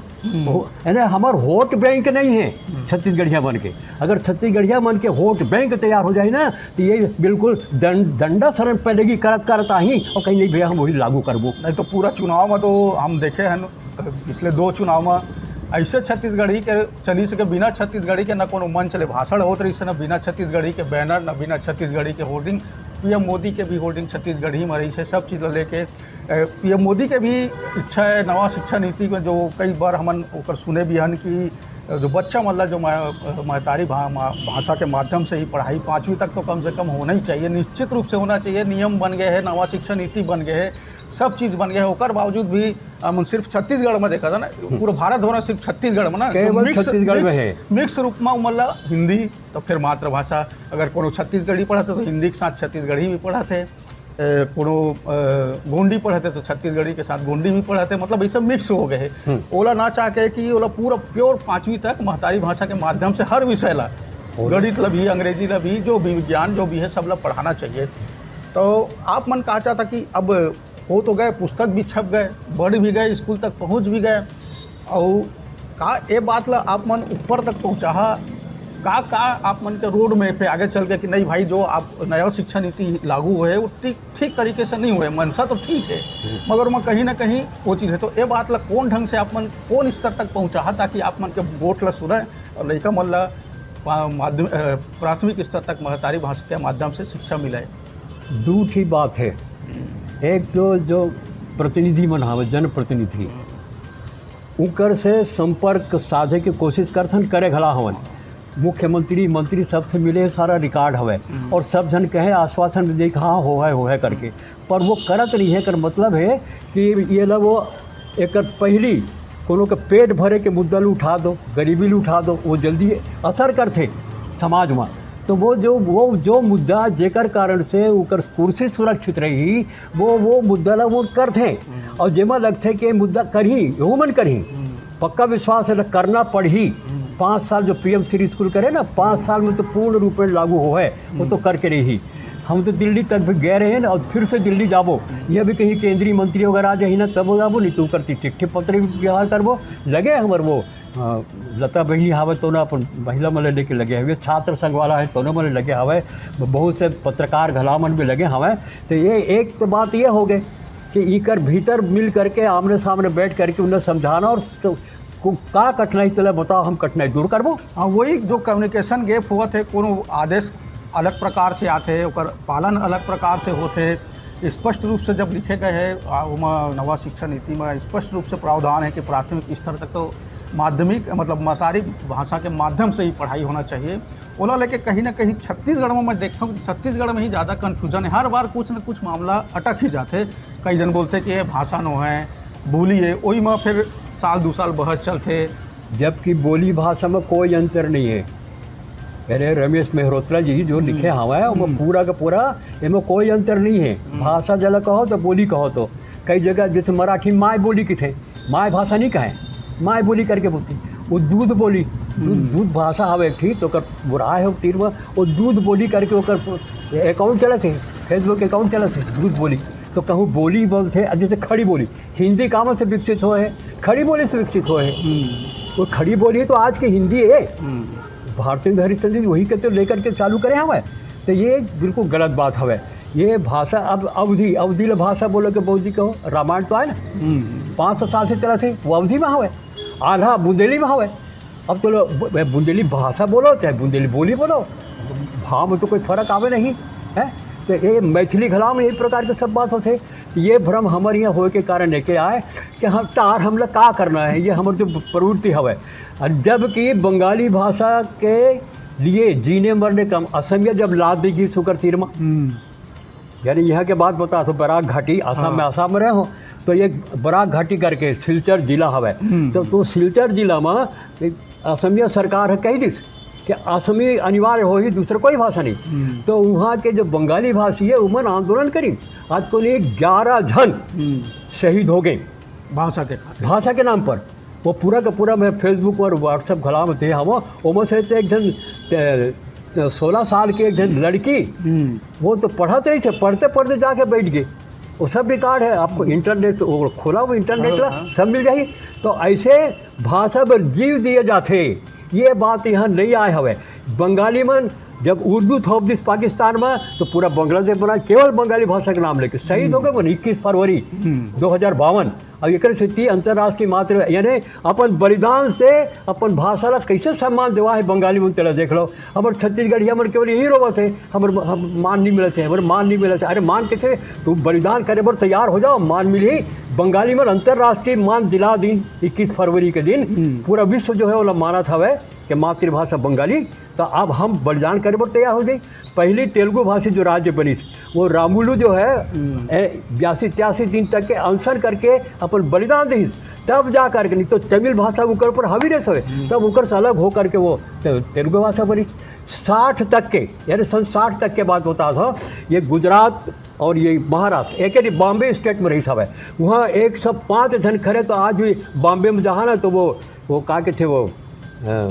वो, यानी हमार वोट बैंक नहीं है छत्तीसगढ़िया बन के। अगर छत्तीसगढ़िया बन के वोट बैंक तैयार हो जाए ना, तो ये बिल्कुल दंड, दंडा शरण पैदगी करत करत आही और कहीं, "नहीं भैया, हम वही लागू करबो।" नहीं तो पूरा चुनाव में तो हम देखे हैं, पिछले दो चुनाव में ऐसे छत्तीसगढ़ी के चली सके, बिना छत्तीसगढ़ी के न कोनो मंच ले भाषण होत रहिस, न बिना छत्तीसगढ़ी के बैनर, न बिना छत्तीसगढ़ी के होर्डिंग। पीएम मोदी के भी होर्डिंग छत्तीसगढ़ी में रहिस हे, सब चीज ला लेके। ए, पीएम मोदी के भी इच्छा है नवा शिक्षा नीति में, जो कई बार हमन ओकर सुने भी हन कि जो बच्चा मन ला जो मा-, महतारी भा-, मा-, भाषा के माध्यम से ही पढ़ाई पाँचवीं तक तो कम से कम होना ही चाहिए, निश्चित रूप से होना चाहिए। नियम बन गए हैं, नवा शिक्षा नीति बन गए है, सब चीज बन गए है, ओकर बावजूद भी हमन सिर्फ छत्तीसगढ़ में देखा था ना, पूरा भारत भर में सिर्फ छत्तीसगढ़ में ना, जो केवल मिक्स, छत्तीसगढ़ में मिक्स, है। मिक्स रूप में ओमन ला हिंदी, तो फिर मातृभाषा, अगर कोनो छत्तीसगढ़ी पढ़त है तो हिंदी के साथ छत्तीसगढ़ी भी पढ़त है, ए, कोनो, ए, गोंडी पढ़त है तो छत्तीसगढ़ी के साथ गोंडी भी पढ़त है, मतलब ये सब मिक्स हो गए है। ओला ना चाह के कि ओला पूरा प्योर पाँचवीं तक महतारी भाषा के माध्यम से हर विषय ला, गणित ला भी, अंग्रेजी ला भी, जो भी विज्ञान जो भी है, सब ला पढ़ाना चाहिए। तो आप मन कहा चाहता कि अब हो तो गए, पुस्तक भी छप गए, बढ़ भी गए, स्कूल तक पहुंच भी गए, और का ये बात ला आप मन ऊपर तक पहुंचाहा? का का आप मन के रोड मैप है आगे चल के कि नहीं भाई, जो आप नया शिक्षा नीति लागू हुए वो ठीक, ठीक तरीके से नहीं हुए, मनसा तो ठीक है, मगर मैं कहीं ना कहीं वो चीज़ है। तो ये बात ला कौन ढंग से आप मन कौन स्तर तक पहुंचाहा ताकि आप मन के वोट ला सुने और लइका मन ला पा-, माध्यम, अ, प्राथमिक स्तर तक महतारी भाषा के माध्यम से शिक्षा मिले? दू ठी बात है। एक तो जो प्रतिनिधि मन हवे, जनप्रतिनिधि, उनकर से संपर्क साधे के कोशिश करथन, करे घला हवन। मुख्यमंत्री, मंत्री सबसे मिले, सारा रिकॉर्ड हवे। और सब झन कहे, आश्वासन दे कि हाँ, हो है, हो है करके, पर वो करत नहीं है। कर मतलब है कि ये ला वो एकर पहली कोनो के पेट भरे के मुद्दा ल उठा दो, गरीबी ल उठा दो, वो जल्दी असर करथे समाज में। तो वो जो, वो जो मुद्दा जेकर कारण से ओकर कुर्सी सुरक्षित रही, वो, वो मुद्दा ला वो करथे। और जेमा लगथे कि मुद्दा करही, ह्यूमन करही, पक्का विश्वास है, करना पड़ही। पाँच साल जो पीएम श्री स्कूल करे ना, पाँच साल में तो पूर्ण रूप में लागू हो है, वो तो करके रही। हम तो दिल्ली तक भी गए रहे ना, और फिर से दिल्ली जाबो। ये भी कहीं केंद्रीय मंत्री वगैरह आ जाही ना, तब जाबो, नहीं तो करती चिट्ठी पत्र भी व्यवहार करबो। लगे हमर वो, अ, लता बहिनी हावे तो ना, अपन महिला मन लेके लगे हवे, छात्र संघ वाला है तो ना मन लगे हवे, बहुत से पत्रकार घला मन भी लगे हवे। तो ये एक तो बात ये हो गई कि इकर भीतर मिल करके आमने सामने बैठ करके उन्हें समझाना और तो को-, का कठिनाई तले बताओ, हम कठिनाई दूर करबो। हाँ, वही जो कम्युनिकेशन गैप होवत है, कोनो आदेश अलग प्रकार से आथे, ओकर पालन अलग प्रकार से होथे। स्पष्ट रूप से जब लिखे गए है, आ, ओमा नवा शिक्षा नीति में स्पष्ट रूप से प्रावधान है कि प्राथमिक स्तर तक तो माध्यमिक, मतलब महतारी भाषा के माध्यम से ही पढ़ाई होना चाहिए। ओला लेके कहीं ना कहीं छत्तीसगढ़ में मैं देखता हूँ कि छत्तीसगढ़ में ही ज़्यादा कन्फ्यूजन है। हर बार कुछ न कुछ मामला अटक ही जाते। कई जन बोलते कि ये भाषा नो है, बोली है, वही में फिर साल दो साल बहस चलते। जबकि बोली भाषा में कोई अंतर नहीं है। अरे, रमेश मेहरोत्रा जी जो लिखे हवा है, वो पूरा का पूरा, इनमें कोई अंतर नहीं है। भाषा जला कहो तो बोली कहो तो, कई जगह जैसे मराठी माय बोली किथे, माय भाषा नहीं कहे, माय बोली करके बोलती, वो दूध बोली, दूध, दूध भाषा हवे एक ठी, तो ओकर बुराए हो तीर में, वो दूध बोली करके ओकर अकाउंट चलत हे, Facebook अकाउंट चलत हे, दूध बोली। तो कहूँ बोली बोलथे, अब जैसे खड़ी बोली, हिंदी कामा से विकसित होए हे, खड़ी बोली से विकसित होए हे। वो खड़ी बोली तो आज की हिंदी हे। भारतेंदु हरिश्चंद्र जी वही के तो लेकर के चालू करे हवय। तो ये बिल्कुल गलत बात हवय। ये भाषा अब अवधी, अवधी ले भाषा बोले के बहुत जी कहो, रामायण तो आए ना, पाँच सौ साल से चलत हे, वो अवधी में हवय, आधा बुंदेली में हवय। अब तो लो, ब-, बुंदेली भाषा बोलो चाहे बुंदेली बोली बोलो, भाव में तो कोई फर्क आवे नहीं है। तो ये मैथिली घलाव में यही प्रकार के सब बात होथे। तो ये भ्रम हमर यहाँ होए के कारण एके आए कि हम तार हमला का करना है, ये हमर जो प्रवृत्ति हवे। और जबकि बंगाली भाषा के लिए जीने मरने कम असमिया जब लाद दी गई सुकर तीर में, यानी यहाँ के बात बता तो बराक घाटी, आसाम में, आसाम में रहे हो, तो ये बराक घाटी करके सिलचर जिला हवे। तो, तो सिलचर जिला में एक असमिया सरकार ह कही दिस कि असमी अनिवार्य होही, दूसरा कोई भाषा नहीं। तो वहाँ के जो बंगाली भाषी है, उमन आंदोलन करी, आज को लिए ग्यारह झन शहीद हो गए भाषा के खातिर। भाषा के नाम पर। वो पूरा का पूरा मैं Facebook और WhatsApp घला में थे हम, ओमा से तो एक जन, ते, ते सोलह साल की एक जन लड़की, वो तो पढ़त रही थे, पढ़ते पढ़ते जाके बैठ गए। वो सब रिकॉर्ड है, आपको इंटरनेट, वो खोला, वो इंटरनेट ला, सब मिल जाही। तो ऐसे भाषा पर जीव दिए जाथे, ये बात यहाँ नहीं आए हवे। बंगाली मन जब उर्दू थोप दिस पाकिस्तान में, तो पूरा बांग्लादेश बना, केवल बंगाली भाषा के नाम लेके शहीद हो गए मन। इक्कीस फरवरी दो हजार बावन। अब एकर सेती अंतर्राष्ट्रीय मातृ, यानी अपन बलिदान से अपन भाषा ला कैसे सम्मान देवा है बंगाली मन, तेला देख लो। हमर छत्तीसगढ़िया मन केवल यही रोवत है, हमर, हम मान नहीं मिलत है, हमर मान नहीं मिलत है। अरे मान कैसे? तू बलिदान करे बर तैयार हो जाओ, मान मिलही। बंगाली मन अंतर्राष्ट्रीय मान दिला दिन इक्कीस फरवरी के दिन पूरा विश्व जो है ओला मानत हवे कि मातृभाषा बंगाली। तो अब हम बलिदान करे बर तैयार हो जाई। पहली तेलुगु भाषी जो राज्य बनिस, वो रामुलु जो है, ए, बयासी तिरासी दिन तक के अनशन करके अपन बलिदान दिस, तब जा करके, नहीं तो तमिल भाषा ओकर पर हावी रहिस हवे, तब ओकर से अलग हो करके वो ते-, तेलुगु भाषा बनिस। साठ तक के, यानी सन साठ तक के बात बता दो, ये गुजरात और ये महाराष्ट्र, एक ही बॉम्बे स्टेट में रहिस हवे, वहाँ एक सौ पाँच झन खरे, तो आज भी बॉम्बे में जहाँ ना, तो वो, वो का के थे वो, अ,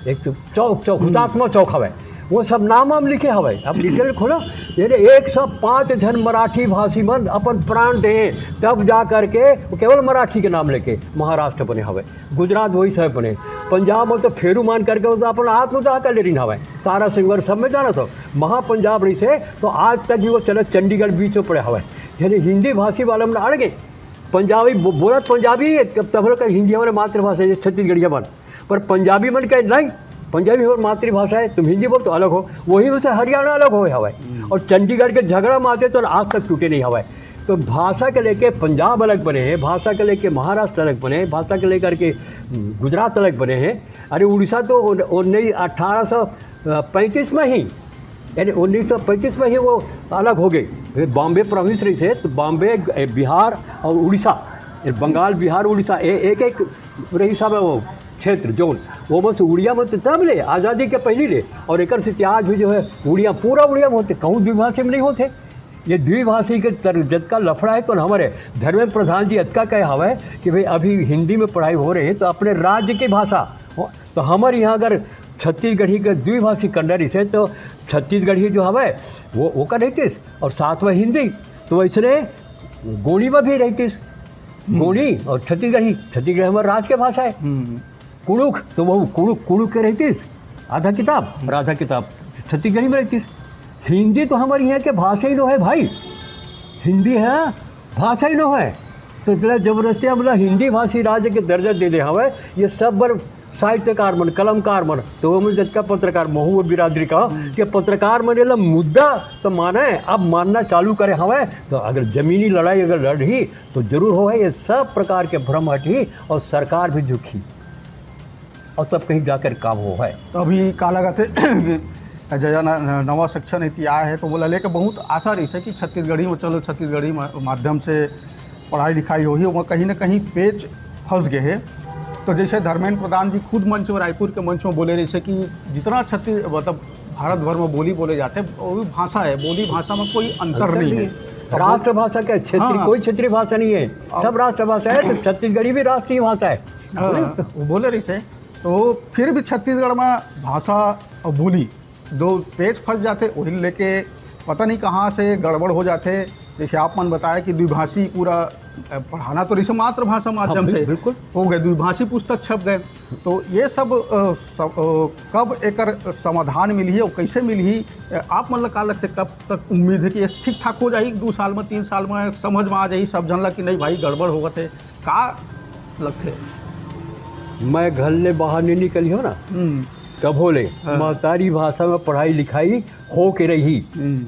एक तो चौक, चौक, हुतात्मा चौक हवे, वो सब नाम वाम लिखे हवे। अब डिटेल खोलो, यानी एक सौ पाँच झन मराठी भाषी मन अपन प्राण दे, तब जा करके वो केवल मराठी के नाम लेके महाराष्ट्र बने हवे, गुजरात वही सब बने, पंजाब में तो फेरू मान करके वो तो अपन आत्मदाह कर ले रही हवे। तारा सिंह वर सब में जाना था, महापंजाब रही से, तो आज तक भी वो चले चंडीगढ़ बीच में पड़े हवे, यानी हिंदी भाषी वाला मन अड़ गए। पंजाबी बो-, बोलत पंजाबी, तब तब का हिंदी हमारे मातृभाषा है, छत्तीसगढ़िया मन। पर पंजाबी मन कहे, "नहीं, पंजाबी हमारी मातृभाषा है, तुम हिंदी बोल तो अलग हो।" वही में से हरियाणा अलग होए हवे। और चंडीगढ़ के झगड़ा माते तो आज तक टूटे नहीं हवे। तो भाषा के लेके पंजाब अलग बने हैं, भाषा के लेके महाराष्ट्र अलग बने हैं, भाषा के लेकर के गुजरात अलग बने हैं। अरे, उड़ीसा तो उन-, उन्नीस, अठारह सौ पैंतीस में ही, यानी उन्नीस सौ पैंतीस में ही वो अलग हो गए। ये बॉम्बे प्रोविंस रही से, तो बॉम्बे, ए, बिहार और उड़ीसा, ये बंगाल, बिहार, उड़ीसा, ए-, एक एक रही सब है वो क्षेत्र, जोन। वो बस उड़िया में तो तब ले, आज़ादी के पहले ले। और एकर से आज भी जो है, उड़िया, पूरा उड़िया में होते, कहूँ द्विभाषी में नहीं होते। ये द्विभाषी के तर-, जतका लफड़ा है, तो हमारे धर्मेंद्र प्रधान जी अतका कहे हवे कि भाई, अभी हिंदी में पढ़ाई हो रही है, तो अपने राज्य की भाषा हो, तो हमारे यहाँ अगर छत्तीसगढ़ी के द्विभाषी करना रहिसे, तो छत्तीसगढ़ी जो हवे, वो, वो कर रहितिस, और साथ में हिंदी, तो वैसने गोंडी में भी रहितिस। गोंडी और छत्तीसगढ़ी, छत्तीसगढ़ी हमारे राज के भाषा है। कुड़ुख, तो वो कुड़ुख, कुड़ुख के रहितिस, आधा किताब और आधा किताब छत्तीसगढ़ी में रहितिस। हिंदी तो हमारे यहाँ के भाषा ही नो है भाई, हिंदी है, भाषा ही नो है। तो इतना जबरदस्ती हमला हिंदी भाषी राज्य के दर्जा दे दे हवे, ये सब बर साहित्यकार मन, कलमकार मन, तो वो मन जतका पत्रकार, महू और बिरादरी का, कि पत्रकार मन एला मुद्दा तो माने, अब मानना चालू करे हवे, तो अगर जमीनी लड़ाई अगर लड़ही, तो जरूर हो है, ये सब प्रकार के भ्रम हटही और सरकार भी झुकही। और तब कहीं जाकर काम हो है। तो अभी का लगत है कि जया न-, न-, नवा शिक्षा नीति आया है, तो बोला लेके बहुत आशा रही से कि छत्तीसगढ़ी में, चलो, छत्तीसगढ़ी मा-, माध्यम से पढ़ाई लिखाई होही, वो कहीं ना कहीं पेच फंस गए है। तो जैसे धर्मेंद्र प्रधान जी खुद मंच में, रायपुर के मंच में बोले रही से कि जितना छत्तीस, मतलब, भारत भर में बोली बोले जाते, वो भी भाषा है, बोली भाषा में कोई अंतर अंतर नहीं नहीं है। है। राष्ट्रभाषा क्या क्षेत्रीय, हाँ। कोई क्षेत्रीय भाषा नहीं है, अब सब राष्ट्रभाषा है, तो छत्तीसगढ़ी भी राष्ट्रीय भाषा है। हाँ, वो बोले रही से। तो फिर भी छत्तीसगढ़ में भाषा और बोली जो पेच फंस जाथे, वही लेके पता नहीं कहाँ से गड़बड़ हो जाथे। जैसे आप मन बताए कि द्विभाषी पूरा, अ, पढ़ाना तो रहिसे मातृभाषा माध्यम हाँ, से बिल्कुल। हो गए, द्विभाषी पुस्तक छप गए, तो ये सब, अ, सब अ, कब एकर समाधान मिलही और कैसे मिलही, अ, आप मन ला का लगथे, कब तक उम्मीद है कि ये ठीक ठाक हो जाही? दो साल में, तीन साल में समझ में आ जाही सब झन ला कि नहीं भाई, गड़बड़ होवत है, का लगथे? मैं घर ले बाहर नहीं निकली हो ना, हम्म, तब हो ले हाँ। महतारी भाषा में पढ़ाई लिखाई हो के रही। हम्म,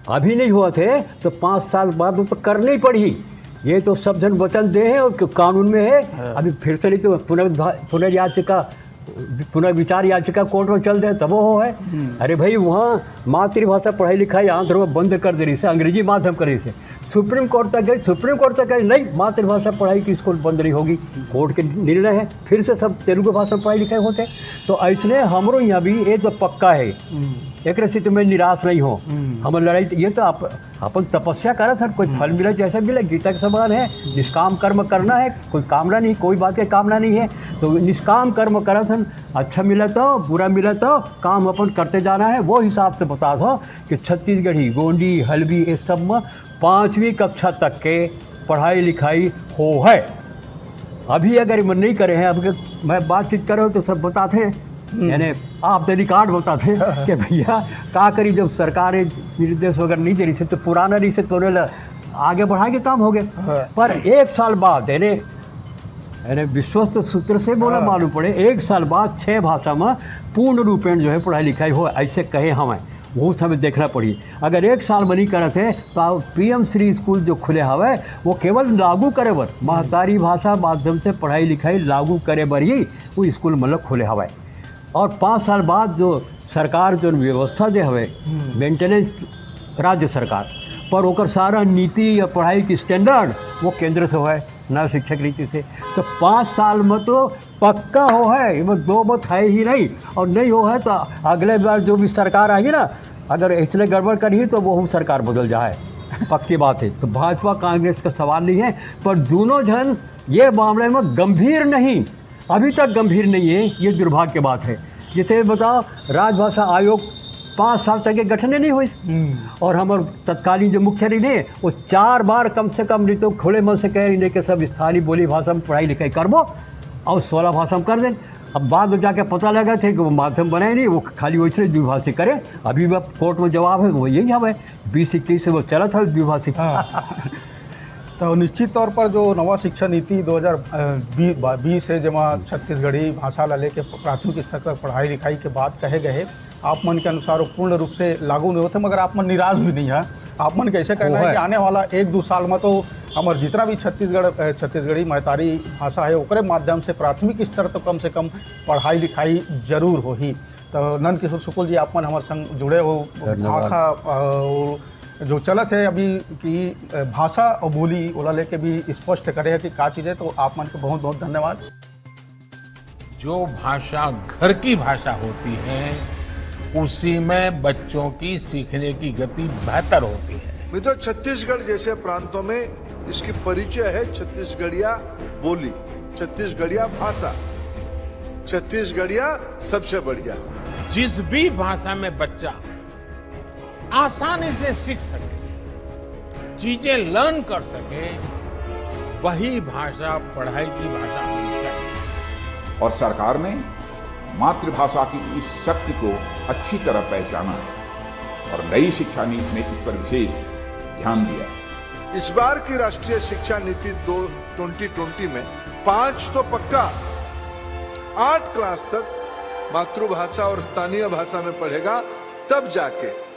अभी नहीं हुआ थे तो पाँच साल बाद वो तो करना ही पड़ी। ये तो सब जन वचन दे हैं और कानून में है। हाँ। अभी फिर से नहीं तो पुनर्भा- पुनर्याचिका, पुनर्विचार याचिका कोर्ट में चल दे तब वो है। अरे भाई, वहाँ मातृभाषा पढ़ाई लिखाई आंध्र में बंद कर दे रही से, अंग्रेजी माध्यम कर रही से। सुप्रीम कोर्ट तक गई, सुप्रीम कोर्ट तक गई, नहीं, मातृभाषा पढ़ाई की स्कूल बंद नहीं होगी। कोर्ट के निर्णय है, फिर से सब तेलुगु भाषा में पढ़ाई लिखाई होते। तो ऐसने हमरो यहाँ भी ये तो पक्का है, एक से तो मैं निराश नहीं हूँ। हम लड़ाई तो, ये तो आप अपन तपस्या करत हन, कोई फल मिले जैसे मिले, गीता के समान है। निष्काम कर्म करना है, कोई कामना नहीं, कोई बात की कामना नहीं है। तो निष्काम कर्म करत हन, अच्छा मिले तो, बुरा मिले तो, काम अपन करते जाना है। वो हिसाब से बता दो कि छत्तीसगढ़ी, गोंडी, हल्बी, ये सब में पाँचवीं कक्षा तक के पढ़ाई लिखाई हो है। अभी अगर मन नहीं करे हैं, अब मैं बातचीत करो तो सब बताते हैं, यानी आप तो रिकॉर्ड बताते हैं कि भैया का करी, जब सरकार निर्देश वगैरह नहीं दे रही थी तो पुराना नहीं से तोड़े ला आगे बढ़ा के काम हो गए। हाँ। पर एक साल बाद यानी यानी विश्वस्त सूत्र से बोला मालूम पड़े, एक साल बाद छह भाषा में पूर्ण रूपेण जो है पढ़ाई लिखाई हो, ऐसे कहे हमें, वो समय देखना पड़ी। अगर एक साल में नहीं करत है तो पीएम श्री स्कूल जो खुले हवे, वो केवल लागू करे बर, महतारी भाषा माध्यम से पढ़ाई लिखाई लागू करे बर ही वो स्कूल मतलब खुले हवे। और पाँच साल बाद जो सरकार जो व्यवस्था दे हवे मेंटेनेंस राज्य सरकार, पर ओकर सारा नीति या पढ़ाई की स्टैंडर्ड वो केंद्र से होए, नव शिक्षक नीति से। तो पाँच साल में तो पक्का हो है, ये दो मत है ही नहीं। और नहीं हो है तो अगले बार जो भी सरकार आएगी ना, अगर इसने गड़बड़ करी तो वो सरकार बदल जाए, पक्की बात है। तो भाजपा कांग्रेस का सवाल नहीं है, पर दोनों जन ये मामले में गंभीर नहीं, अभी तक गंभीर नहीं है। ये दुर्भाग्य बात है। जैसे बताओ, राजभाषा आयोग पाँच साल तक के गठन नहीं हुई, और हमारे तत्कालीन जो मुख्य रही ने, वो चार बार कम से कम नहीं तो खुले मन से कह रही ने कि सब स्थानीय बोली भाषा में पढ़ाई लिखाई करबो और सोलह भाषा में कर दें। अब बाद में जाके पता लगा थे कि वो माध्यम बनाए नहीं, वो खाली वैसे द्विभाषी करे। अभी वह कोर्ट में जवाब है, वो यही हवे, बीस इक्कीस से वो चला था द्विभाषी। हाँ। तो निश्चित तौर पर जो नवा शिक्षा नीति दो हज़ार बीस है, जेमा छत्तीसगढ़ी भाषा ला लेके प्राथमिक स्तर तक पढ़ाई लिखाई के बात कहे गए, आप मन के अनुसार वो पूर्ण रूप से लागू नहीं होते, मगर आप मन निराश भी नहीं है। आप मन कैसे कहना है कि आने वाला एक दो साल में तो हमारे जितना भी छत्तीसगढ़, अ, छत्तीसगढ़ी महतारी भाषा है, ओकरे माध्यम से प्राथमिक स्तर तो कम से कम पढ़ाई लिखाई जरूर होही। तो नंद किशोर शुक्ल जी, आप मन हमारे संग जुड़े हो, धन्यवाद। भाखा, अ, जो चलत है अभी कि, अ, भाषा और बोली ओला लेके भी स्पष्ट करे है कि का चीज़ है, तो आप मन के बहुत बहुत धन्यवाद। जो भाषा घर की भाषा होती है, उसी में बच्चों की सीखने की गति बेहतर होती है। मित्रों, छत्तीसगढ़ जैसे प्रांतों में इसकी परिचय है छत्तीसगढ़िया बोली, छत्तीसगढ़िया भाषा, छत्तीसगढ़िया सबसे बढ़िया। जिस भी भाषा में बच्चा आसानी से सीख सके, चीजें लर्न कर सके, वही भाषा पढ़ाई की भाषा होनी चाहिए। और सरकार ने मातृभाषा की इस शक्ति को अच्छी तरह पहचाना है और नई शिक्षा नीति में इस पर विशेष ध्यान दिया है। इस बार की राष्ट्रीय शिक्षा नीति दो ट्वेंटी ट्वेंटी में पांच तो पक्का, आठ क्लास तक मातृभाषा और स्थानीय भाषा में पढ़ेगा, तब जाके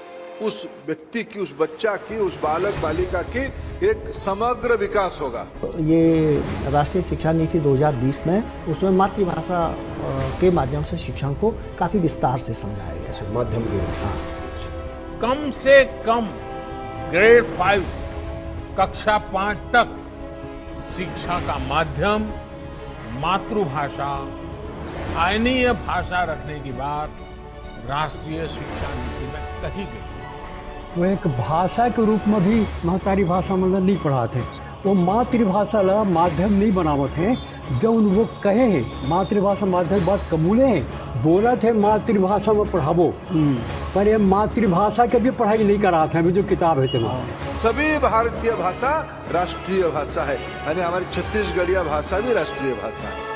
उस व्यक्ति की, उस बच्चा की, उस बालक बालिका की एक समग्र विकास होगा। ये राष्ट्रीय शिक्षा नीति दो हज़ार बीस में उसमें मातृभाषा, अ, के माध्यम से शिक्षण को काफ़ी विस्तार से समझाया गया है। माध्यम के रूप में। हाँ। कम से कम ग्रेड फाइव, कक्षा पाँच तक शिक्षा का माध्यम मातृभाषा, स्थानीय भाषा रखने की बात राष्ट्रीय शिक्षा नीति में कही गई है। वो एक भाषा के रूप में भी महतारी भाषा मतलब नहीं पढ़ाते, वो मातृभाषा ला माध्यम नहीं बनावत हैं, जौन वो कहे हे, मातृभाषा माध्यमिक बात कबूले हे, बोलत हे मातृभाषा में पढ़ाबो, पर ये मातृभाषा के भी पढ़ाई नहीं करात हे, अभी जो किताब हे तेमा। सभी भारतीय भाषा राष्ट्रीय भाषा है, यानी हमारी छत्तीसगढ़िया भाषा भी राष्ट्रीय भाषा है।